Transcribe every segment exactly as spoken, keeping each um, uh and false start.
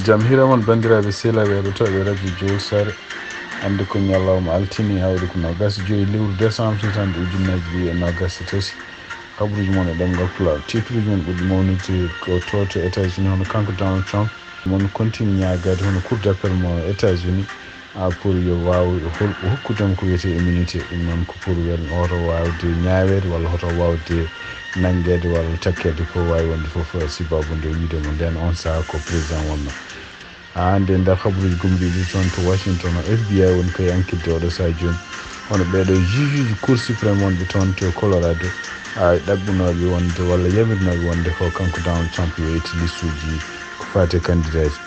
Jam hiira mon, banndiraaɓe sehilaaɓe heɗotooɓe radio Jowol Saare. Hannde ko ñalawma altine, hawri ko noogaas e joy lewru décembre, hitande ujunnaji ɗiɗi e noogaas e tati. Habruuji mon e ɗemngal Pulaar. Titruuji men ɓurɗi mawnude ko to, to États-Unis, hono kanko Donald Trump, mon continue ñaagaade hono Cour d'appel mo États-Unis, a, pour yo waaw hol-, hokkude mo ko wiyetee immunité. Ɗum noon ko pour wel hoto waawde ñaaweede walla hoto waawde nanngeede walla takkeede ko waawi wonde fof, eh, sababu nde wiide mo ndeen oon sahaa ko président wonno. Haa hannde e nder habaruuji gomɗiiɗi toon to Washington, o F B I woni koye enquête oɗo sahaa jooni. Hono ɓeeɗo juge uji Cour suprême wonɓe toon to Colorado, a, ɗaɓɓunooɓe wonde walla yamirinooɓe wonde ko kanko Donald Trump yo itte listuuji ko faati e candidat ji.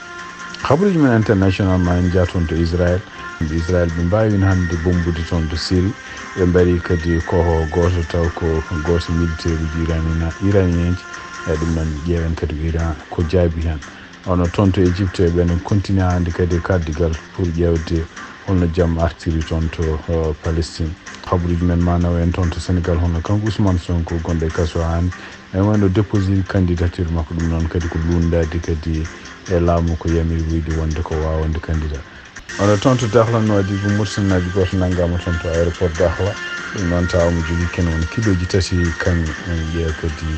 Habaruuji men international ma en njah toon to Israël. Israël ɓe mbaawino hannde bommbude toon to Syrie. Ɓe mbaɗi kadi koho gooto taw ko gooto militaire uji Iranina-, Iranienji. E ɗum noon ƴeewen kadi ko Iran ko jaabi heen. Hono toon to Égypte, ɓe no continue hannde kadi e kaddigal pour ƴeewde holno jam artiri toon to, uh, Palestine. Habaruuji men ma nawa en toon to Sénégal, hono kanko Ousmane Sonko gonɗo e kaso haa hannde. E wonno déposé candidature makko, ɗum noon kadi ko luundaade kadi e laamu ko yamiri wiyde wonde ko waawande candidat. Hono toon to Dakhla, Nouadhibou, Mursinaajo gooto nanngaama toon to aéroport Dakhla. Ɗum noon tawa omo jogii kene won kilooji tati kaŋŋe. En ƴeewa kadi,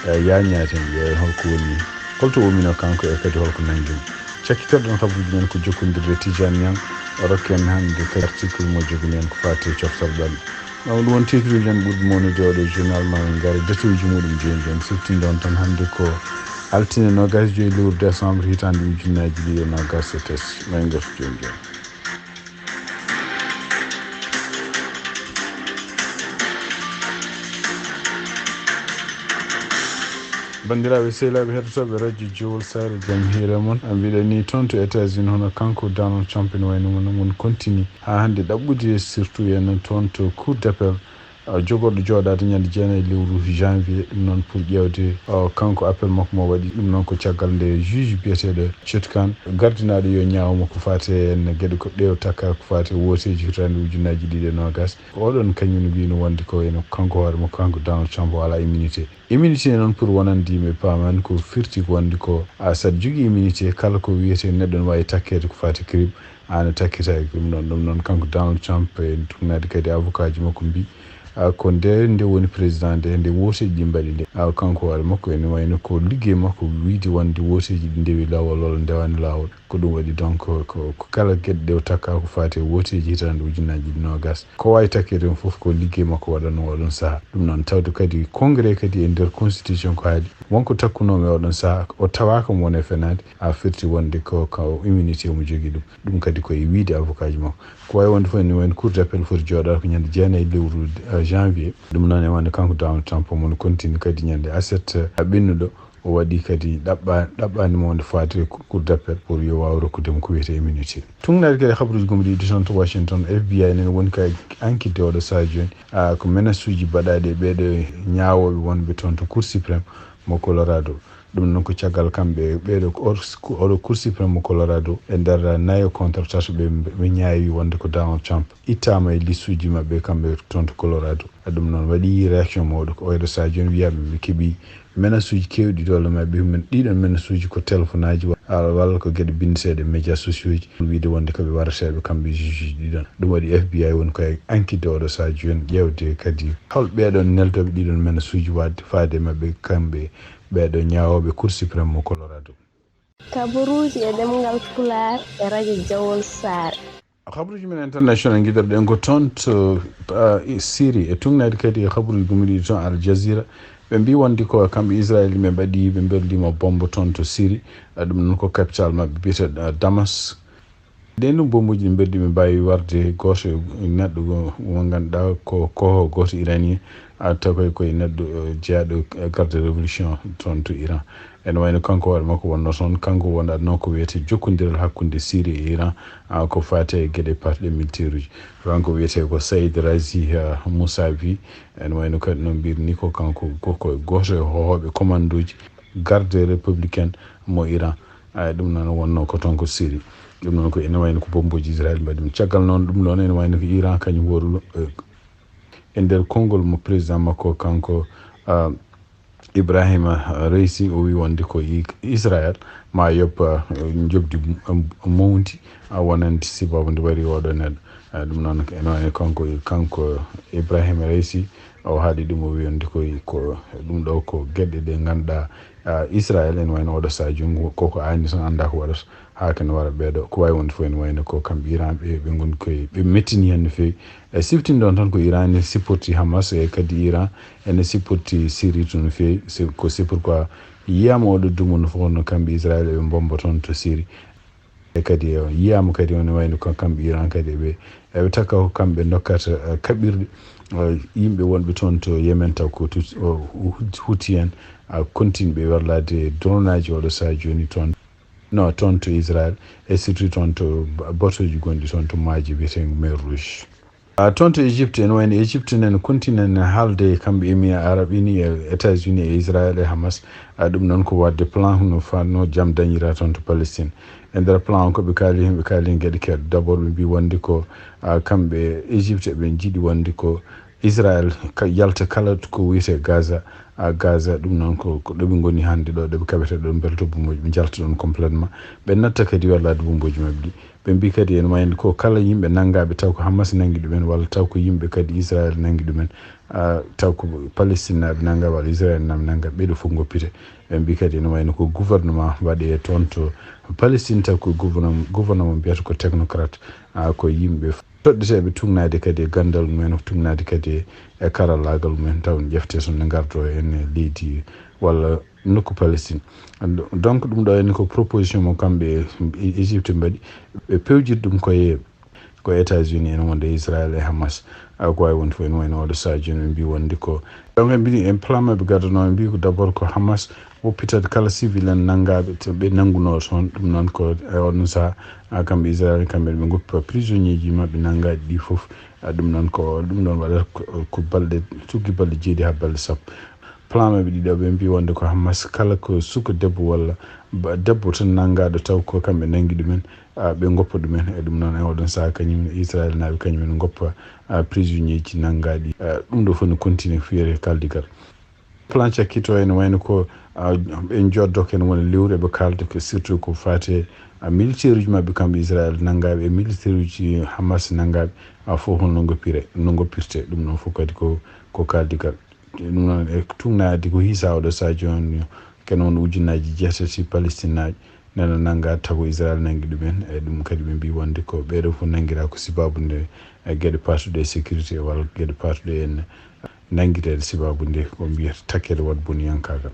eh, yaañaade, en ƴeewa holko woni, holto ummino kanko e kadi holko nanngi mo. Cakkitoɗen habaruuji men ko jokkondirde Tijaan Ñaŋ, o rokki en hannde kadi article mo jogini en ko faati e coftal ɓalli. Ɗum woni titruuji men ɓurɗi mawnude oɗo journal, ma min ngara détail uji muɗum jooni jooni. Siftinɗon tan hannde ko altine noogaas e joy lewru décembre hitande ujunnaaji ɗiɗi e noogaas e tati. Ma en ngartu jooni jooni. Banndiraaɓe sehilaaɓe heɗotooɓe radio Jowol Saare, jam hiire mon. Mbiɗen ni toon to États-Unis, hono kanko Donald Trump ene wayno mon, mon continue haa hannde ɗaɓɓude, surtout en toon to Cour d'appel, a, jogorɗo jooɗaade ñande jeenayi lewru janvier. Ɗum noon pour ƴeewde, o, kanko appel makko mo waɗi. Ɗum noon ko caggal nde juge biyeteeɗo Chutkan gardinaaɗo yo ñaawo makko faati e geɗe ko ɗe o takka ko faati e wooteeji hitaande ujunnaaji ɗiɗi e noogaas. Ko oɗon kañum wino wonde ko ene kanko hoore makko, kanko Donald Trump o alaa immunité. Immunité noon pour wonande yimɓe paamani ko firti ko wonde ko, a, saɗa jogii immunité kala ko wiyetee neɗɗo ne waawi takkeede ko faati crime, aan a takkitaaki ɗum ɗoon. Ɗum noon kanko Donald Trump e tuugnaade kadi avocat ji makko mbii, a, ko nde, nde woni président nde, nde wooteeji ɗi mbaɗi nde. A, kanko hoore makko ene wayno ko liggey makko wiyde wonde wooteeji ɗi ndewi laawol walla ndewaani laawol. Ko ɗum waɗi donc ko, ko kala geɗe ɗe o takka ko faati e wooteeji hitaande ujunnaaji ɗiɗi noogaas. Ko waawi takkeede ɗum fof ko liggey makko waɗanoo oɗon sahaa. Ɗum noon tawde kadi congrès kadi e nder constitution ko haali. Wonko takkunoomi oɗon sahaa, o tawaaka mo woni e fenaande, a firti wonde ko, ko immunité mo jogii ɗum. Ɗum kadi ko e wiyde avocat ji makko. Ko waawi wonde fof ene wayno Cour d'appel foti jooɗaade ko ñande jeenayi lewru, eh, janvier. Ɗum noon e wonde kanko Donald Trump omo continue kadi ñande aset, eh, ɓennuɗo. O waɗi kadi ɗaɓɓa-, ɗaɓɓaani mo wonde faati e Cour d'appel pour yo waaw rokkude mo ko wiyetee immunité. Tuugnaade kadi habaruuji gomɗiiɗi toon to Washington, F B I nene woni ka enquête oɗo sahaa jooni. A, ko menace uji baɗaaɗi e ɓeeɗo ñaawooɓe wonɓe toon to Cour suprême mo Colorado. Ɗum noon ko caggal kamɓe ɓeeɗo ko or-, ko oɗo Cour suprême mo Colorado e nder nayo contre tato ɓe, ɓe ñaawi wonde ko Donald Trump ittaama e listuuji maɓɓe kamɓe toon to Colorado. Ɗum noon waɗi réaction mawɗo ko oɗo sahaa jooni wiyaaɓe ɓe keɓi menace uji keewɗi doole maɓɓe. Men ɗiɗon menace uji ko téléphone aji wa-, a, walla ko geɗe binndeteeɗe médias sociaux ji, wiyde wonde ko ɓe waɗateeɓe kamɓe juge ji ɗiɗon. Ɗum waɗi F B I woni koye enquête oɗo sahaa jooni ƴeewde kadi hol ɓeeɗon neltooɓe ɗiɗon menace uji waɗde faade e maɓɓe kamɓe ɓeeɗo ñaawooɓe Cour suprême mo Colorado. Kabaruuji e ɗemngal Pulaar e radio Jawol Saare. Habaruuji men international ngiɗorɗen ko toon to, ah, e Syrie, e tuugnaade kadi e habaruuji gomɗiiɗi toon Al Jazeera. Ɓe mbii wonde ko kamɓe Israel ɓe mbaɗi, ɓe mbeldiima bombo toon to Syrie. Ah, ɗum noon ko capital maɓɓe biyeteeɗo, ah, Damas. Ɗeen ɗum bombuuji ɗi mbeldi ɓe mbaawi warde gooto e neɗɗo mo ngannduɗaa ko, ko gooto iranien, ah, tawi koye neɗɗo, eh, jeyaaɗo garde révolution toon to Iran. Ene wayno kanko hoore makko wonnoo toon, kanko wonatnoo ko wiyetee jokkondiral hakkunde Syrie e Iran, ah, ko faati e geɗe parɗe militaire uji. Kanko wiyetee ko Saïd Razi, ah, Mousavi, ene wayno kadi noon mbiyatnoo ko kanko ko, ko gooto e hohooɓe commandooji garde républicaine mo Iran. Ay, ɗum noon wonnoo ko toon ko Syrie. Ɗum noon ko ene wayno ko bombuuji Israel mbaɗi ɗum. Caggal noon ɗum ɗoon ene wayno ko Iran kañum wooru, eh, e nder konngol mo président makko kanko, ah, Ibrahima Reisi, o wi wonde ko I- Israel ma yoɓ, eh, njoɓdi m- mawndi, ah, wonande sibabu nde wari oɗo neɗɗo. Eh, ɗum noon ene wayno kanko, kanko Ibrahima Reisi, o haali ɗum, o wi wonde ko, ko ɗum ɗo ko geɗe ɗe ngannduɗaa, ah, Israel ene wayno oɗo sadio ngu koko aani tan annda ko waɗata. Haa kene wara ɓeeɗo, ko wawi wonde fof ene wayno ko kamɓe Iran ɓe, ɓe ngoni koye, ɓe mettini hen no feewi. E siftin ɗon tan ko Iran ene supporti Hamas, e kadi Iran ene supporti Syrie tun no feewi. C'est- ko c'est pourquoi yiyama oɗo dumunna fof no kamɓe Israel eɓe bomba toon to Syrie. E kadi, eh, yiyama kadi ene wayno ko kamɓe Iran kadi eɓe, eɓe takka ko kamɓe dokkata, eh, kaɓirɗe, eh, yimɓe wonɓe toon to Yemen, taw ko tut- o, Hut- Houthi en, ah, continue ɓe wallade dronaji oɗo saha joni toon. No, toon to Israel, e surtout toon to ba- batoji gonɗi toon to maaji biyeteego Mer Rouge. Ah, toon to Égypte, ene wayno Égypte nene continue ne haalde kamɓe Émirats Arabes Unis e États-Unis e Israel e Hamas. Ah, ɗum noon ko wadde plan no fanno jam dañira toon to Palestine. E nder plan o, ko ɓe kaali hen, ɓe kaali hen geɗe keewɗe. D'abord, ɓe mbi wonde ko, ah, kamɓe Égypte ɓe jiiɗi wonde ko Israel ka- yalta kala ko wiyete Gaza. Ah, Gaza, ɗum noon ko, ko ɗo ɓe ngoni hannde ɗo, ɗo ɓe kaɓete ɗo, mbelto bumboji, ɓe njalta ɗon complètement. Ɓe natta kadi wallade bumboji maɓɓe ɗi. Ɓe mbi kadi ene wayno ko kala yimɓe nanngaɓe taw ko Hamas nanngi ɗumen, walla taw ko yimɓe kadi Israel nanngi ɗumen, ah, taw ko Palestine naaɓe nannga walla Israel naaɓe nannga, ɓeɗo fof goppite. Ɓe mbi kadi ene wayno ko gouvernement waɗe toon to Palestine, taw ko gouvernement, gouvernement mbiyata ko technocrate, ah, ko yimɓe toɗɗeteɓe tugnaade kadi e gandal mumen, tugnaade kadi e karallaagal mumen, taw ne ƴefte so ne ngardo en e leydi walla nokku Palestine. Donc, ɗum ɗo ene ko proposition mo kamɓe e Égypte mbaɗi, ɓe pewjiri ɗum koye, ko États-Unis ene wonde Israel e Hamas. Ah, ko wawi wonde fof ene wayno oɗo saha joni ɓe mbi wonde ko, donc, ɓe mbi en plan maɓɓe gadano, ɓe mbi ko d'abord ko Hamas woppitat kala civil en nanngaɓe to ɓe nannguno toon. Ɗum noon ko e oɗon saha, ah, kamɓe Israel kamɓe ɓe goppa prisonnier ji maɓɓe nanngaɗi ɗi fof. Ah, ɗum noon ko, ɗum ɗon waɗata ko, ko balɗe, tuggi balɗe jeeɗi ha balɗe sappo. Plan maɓɓe ɗiɗo, ɓe mbi wonde ko Hamas kala ko suka debbo walla ba- debbo tan nanngaɗo taw ko kamɓe nanngi ɗumen, ah, ɓe goppa ɗumen. E ɗum noon e oɗon saha kañum Israel naaɓe kañum en goppa, ah, prisonnier ji nanngaɗi. Ah, ɗum ɗo fof no continue fiyere kaldigal. Plan cakkito ene wayno ko, ah, ɓe joddo ko ene wona lewru eɓe kalda ko surtout ko fate, ah, militaire uji maɓɓe kamɓe Israel nanngaɓe e militaire uji Hamas nanngaɓe, ah, fof holno goppire, no goppirte. Ɗum noon fof kadi ko, ko kaldigal. Ɗum noon e tugnaade ko hiisa oɗo saha joni, kene won ujunnaaji jeetati Palestine naaji nana nannga tago Israel nanngi ɗumen. E ɗum kadi ɓe mbi wonde ko ɓeɗo fof nanngira ko sibabu nde, e geɗe patuɗe e sécurité walla geɗe patuɗe en nanngireede sibabu nde ko mbiyata takkere waɗa boniyankagal.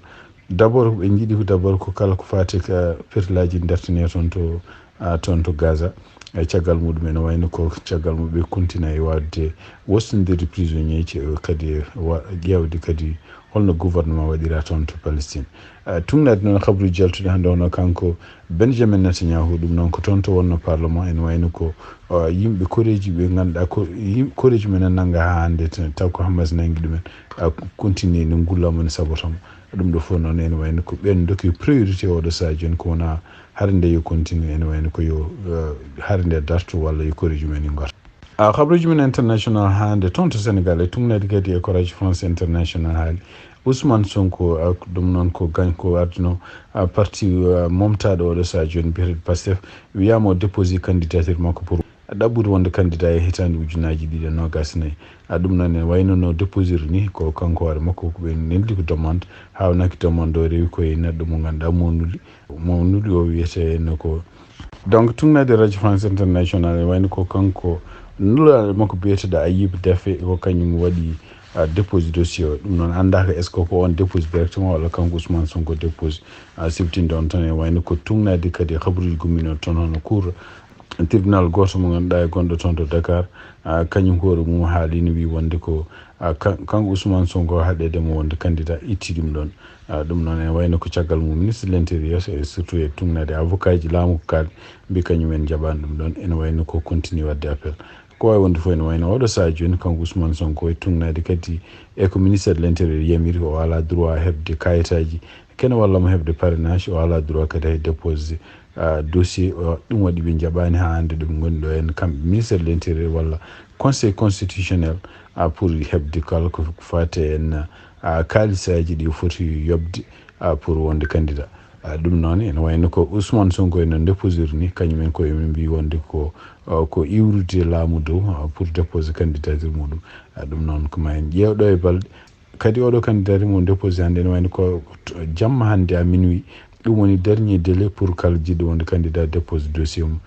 D'abord, ɓe jiiɗi ko d'abord ko kala ko fati ka fertilaji dartine toon to, ah, toon to Gaza. E caggal muɗum ene wayno ko caggal mo ɓe continue e wadde wostondirde prisonnier ji, e kadi e wa- ƴeewde kadi holno gouvernement waɗira toon to Palestine. Ah, tugnaade noon habruji jaltuɗi hannde hono kanko Benjamin Netanyahu, ɗum noon ko toon to wonno parlement, ene wayno ko, ah, yimɓe koreji ɓe ngannduɗaa ko yim- koreji men nannga ha hannde tan, taw ko Hamas nanngi ɗumen, ah, continue no ngulla mum sabotamo. Ɗum ɗo fof noon ene wayno ko ɓen doki priorité oɗo saha joni, ko wona hare nde yo continue, ene wayno ko yo, eh, hare nde darto walla yo koreji men en ngartu. Ah, habruji men international hannde toon to Sénégal e tugnaade kadi e ko Radio France International haali. Ousmane Sonko, ah, ɗum noon ko gañ ko arduno, ah, parti, ah, momtaɗo oɗo saha joni biyeteɗo Pastef, wiyama o déposé candidature makko pour ɗaɓɓude wonde candidat e hitaande ujunnaji ɗiɗi e nogas e nayi. Ah, ɗum noon ene wayno no déposir ni ko kanko hoore makko ko ɓe neldi ko demande, hawnaki demande o rewi koye neɗɗo mo ngannduɗaa mo nuli, mo nuli o wiyete no ko. Donc, tugnaade Radio France International e wayno ko kanko nulaaɗo makko biyeteɗo Ayib Daffé ko kañum waɗi, ah, dépose dossier o. Ɗum noon anndaaka est-ce que ko on dépose directement walla kanko Ousmane Sonko dépose, ah, siftinɗo on tan e wayno ko tugnaade kadi e habaruji gumminooɗo toon hono cour tribunal gooto mo ngannduɗaa e gonɗo toon to Dakar, ah, kañum hoore mum haalino wi wonde ko, ah, kan- kanko Ousmane Sonko haɗede mo wonde candidat itti ɗum ɗon. Ah, ɗum noon ene wayno ko caggal mum ministre de l'intérieur e surtout e tugnaade avocat ji laamu ko kaali mbi kañum en jaɓani ɗum ɗon. Ene wayno ko continue wadde appel. Ko wawi wonde fof ene wayno oɗo saha joni kanko Ousmane Sonko e tugnaade kadi e ko ministère de l'intérieur yamiri o ala droit heɓde kayitaji kene walla mo heɓde parrainage o ala droit kadi hay dépose, ah, dossier o. Ɗum waɗi ɓe jaɓani ha hande ɗum goni ɗo en kamɓe ministère de l'intérieur walla conseil constitutionnel, ah, pour heɓde kala ko fate en, ah, a kaalisaaji ɗi foti yoɓde a pour wonde candidat. A ɗum noon ene wayno ko Ousmane Sonko en no déposir ni, kañum en koye mum mbi wonde ko, a, ko iwrude laamu dow, a, pour déposer candidature muɗum. A ɗum noon ko ma en ƴeew ɗo e balɗe. Kadi oɗo candidature mum déposé hannde ene wayno ko jamma hannde à minuit. Ɗum woni dernier délai pour kala jiɗɗo wonde candidat déposé dossier mum.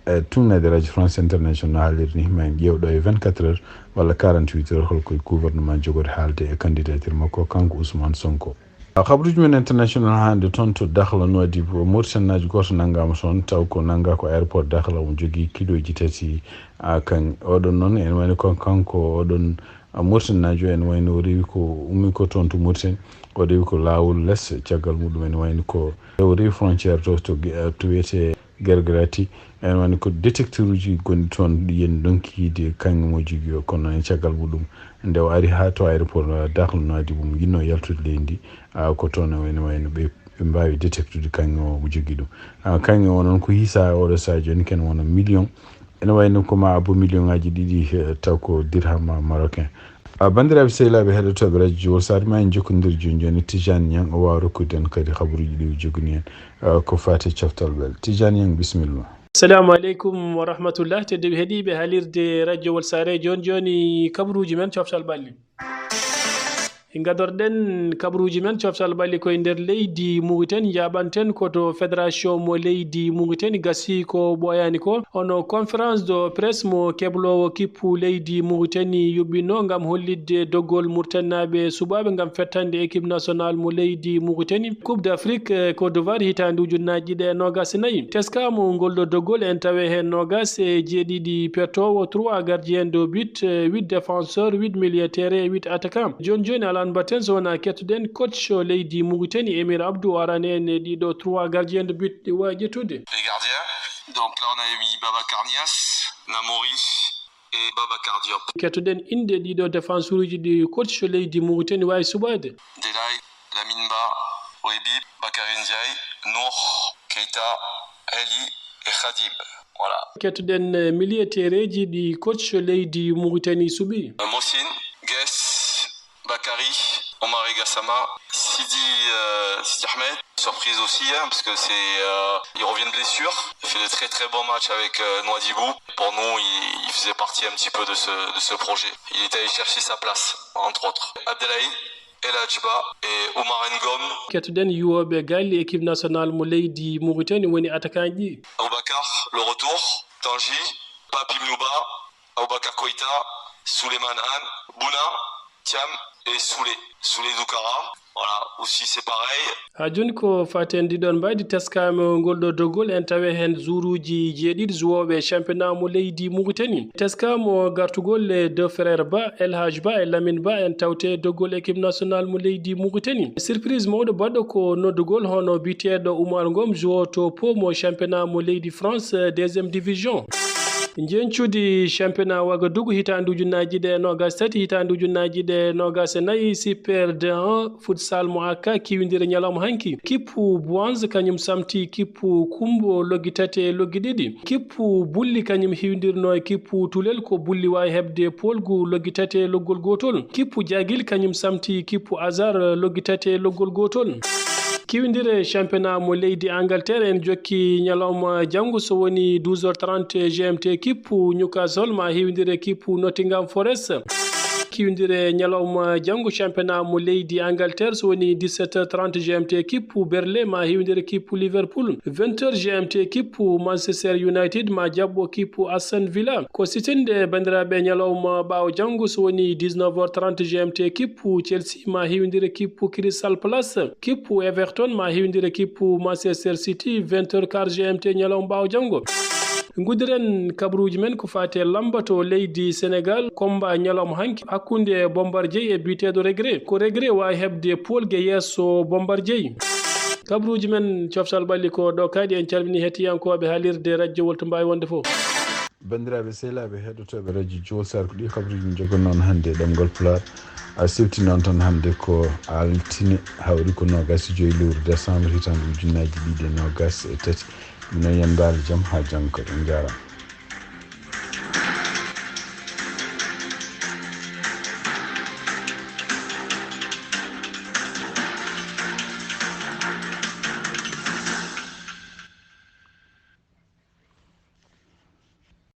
E tun nade radio France International haaliri ni, ma en ƴeew ɗo e vingt-quatre heures walla quarante-huit heures holko gouvernement jogori haalde e candidature makko kanko Ousmane Sonko. A, kabaruuji men international hannde toon to Dakhla Nouadhibou, Mauritanie naajo gooto nanngaama toon, taw ko nanngaa ko aéroport Dakhla, omo jogii kiloji tati, a, kan-, oɗon noon ene wayno kon kanko oɗon, a, Mauritanie naajo ene wayno o rewi ko ummi ko toon to Mauritanie, o rewi ko laawol les, caggal muɗum ene wayno ko o rewi frontière to, to ge-, to wiyetee Gergerati, ene wayno ko détecteur uji gonɗi toon ɗi yen ndonki yiide kaŋŋe mo jogii o, kono e caggal muɗum nde o ari haa to aéroport, a, Dakhla Nouadhibou mo yiɗno yaltude leydi ndi, a, ko toon o ene wayno ɓe, ɓe mbaawi détectude kaŋŋe o mo jogii ɗum. A, kaŋŋe o noon ko hiisa oɗo sahaa jooni ken wona million. Ene wayno ko ma abbo million ŋaaji ɗiɗi, eh, taw ko dirham marocain. A, banndiraaɓe sehilaaɓe heɗotooɓe radio Jowol, so ari ma en jokkondir jooni jooni Tijane Niang, o waawa rokkude en kadi kabaruuji ɗi o jogani en, a, ko faati e coftal ɓalli. Tijane Niang, bisimilla ma. Assalamu aleykum wa rahmatullah. Tedduɓe heɗiiɓe haalirde radio Walsare, jooni jooni kabaruuji men coftal ɓalli. Ngadorɗen kabaruuji men coftal ɓalli koye nder leydi Mauritanie, njaɓanten ko to fédération mo leydi Mauritanie gasi ko ɓooyaani ko. Hono conférence de presse mo kebloowo kippu leydi Mauritanie yuɓɓinno ngam hollitde doggol Mauritanie naaɓe suɓaaɓe ngam fettande équipe nationale mo leydi Mauritanie Coupe d'Afrique, eh, Côte d'Ivoire hitaande ujunnaaji ɗiɗi e noogaas e nayi. Teskaama ngol ɗo doggol en tawe heen noogaas e jeeɗiɗi pettoowo, trois gardiens de but, eh, huit défenseurs, huit milieux terrain, huit attaquants. Jooni jooni alan mbatten so wonaa kettoɗen coach leydi Mauritanie Émir Abdou o arana en e ɗiɗo trois gardiens de but ɗi waawi ƴettude. Les gardiens, donc là on avait mis Babacar Niasse, Namori et Babacar Diop. Kettoɗen innde ɗiɗo défenseuruuji ɗi coach leydi Mauritanie waawi suɓaade. Delay, Lamine Ba, Webib, Bakary Ndiaye, Nour, Keita, Ali et Khadib. Voilà. Kettoɗen, eh, milieu terrainji ɗi coach leydi Mauritanie suɓi. Mohsin, Guess, Bakary, Omar Gassama, Sidi, euh, Sidi Ahmed. Surprise aussi, hein, parce que c'est, euh, il revient de blessure. Il fait de très très bons matchs avec, euh, Nouadhibou. Pour nous, il, il faisait partie un petit peu de ce, de ce projet. Il était allé chercher sa place, entre autres. Abdelhaï, El Hadj Ba et Omar Ngom. Kettoɗen yuwooɓe galli équipe nationale mo leydi Mauritanie woni attaquant ji. Aboubacar, le retour, Tangi, Papi Mnuba, Aboubacar Koita, Souleymane Anne, Bouna, Thiam et Soulé. Soulé Doukara. Voilà, aussi c'est pareil. Haa jooni ko faten ɗiɗon mbaydi teskaama ngol ɗo doggol en tawe heen zuuruuji jeeɗiɗi zuwooɓe championnat mo leydi Mauritanie. Teskaama gartugol les deux frères Ba, El Hadj Ba e Lamine Ba en tawte doggol équipe nationale mo leydi Mauritanie. Surprise mawɗo baɗɗo ko noddugol hono biteeɗo Oumar Ngom zuwoto po mo championnat mo leydi France, eh, deuxième division. Njeñcudi championnat Wagadugu hitaande ujunnaaji ɗe noogaas tati, hitaande ujunnaaji ɗe noogaas e nayi, Super deux un, futsal mo Akka, kiwindire ñalawma hanki. Kippu Buanz kañum samti kippu Kumbo loggi tati e loggi ɗiɗi. Kippu Bulli kañum hiwindirno e kippu Tulel ko Bulli waawi heɓde poolgu loggi tati e loggol gootol. Kippu Jagil kañum samti kippu Azar loggi tati e loggol gootol. Kiwindire championnat mo leydi Angleterre en jokki ñalawma janngo so woni douze heures trente G M T kippu Newcastle ma hiwindire kippu Nottingham Forest. Kiwindire ñalawma janngo championnat mo leydi Angleterre so woni dix-sept heures trente G M T kippu Burnley ma hiwindire kippu Liverpool. Vingt heures G M T kippu Manchester United ma jaɓɓo kippu Aston Villa. Ko sitinde banndiraaɓe ñalawma ɓaawo janngo so woni dix-neuf heures trente G M T kippu Chelsea ma hiwindire kippu Crystal Palace. Kippu Everton ma hiwindire kippu Manchester City, vingt heures quart G M T ñalawma ɓaawo janngo. Nguddiren kabaruuji men ko faati e lamba to leydi Senegal, combat ñalawma hanki hakkunde Bombardier e biyeteeɗo Regret. Ko Regret waawi heɓde poolge yeeso Bombardier. Kabaruuji men coftal ɓalli ko ɗo kadi en calmini hettiyankooɓe haalirde radio Wolto Mbawi wonde fof. Banndiraaɓe sehilaaɓe heɗotooɓe radio Jowol Sare, ko ɗi kabaruuji min jogannoo on hannde e ɗemngal Pulaar. A sifti noon tan hannde ko altine, hawri ko noogaas e joy lewru décembre hitaande ujunnaaji ɗiɗi e noogaas e tati. Minen yen mbaali jam haa janngo kadi. On njaaraama.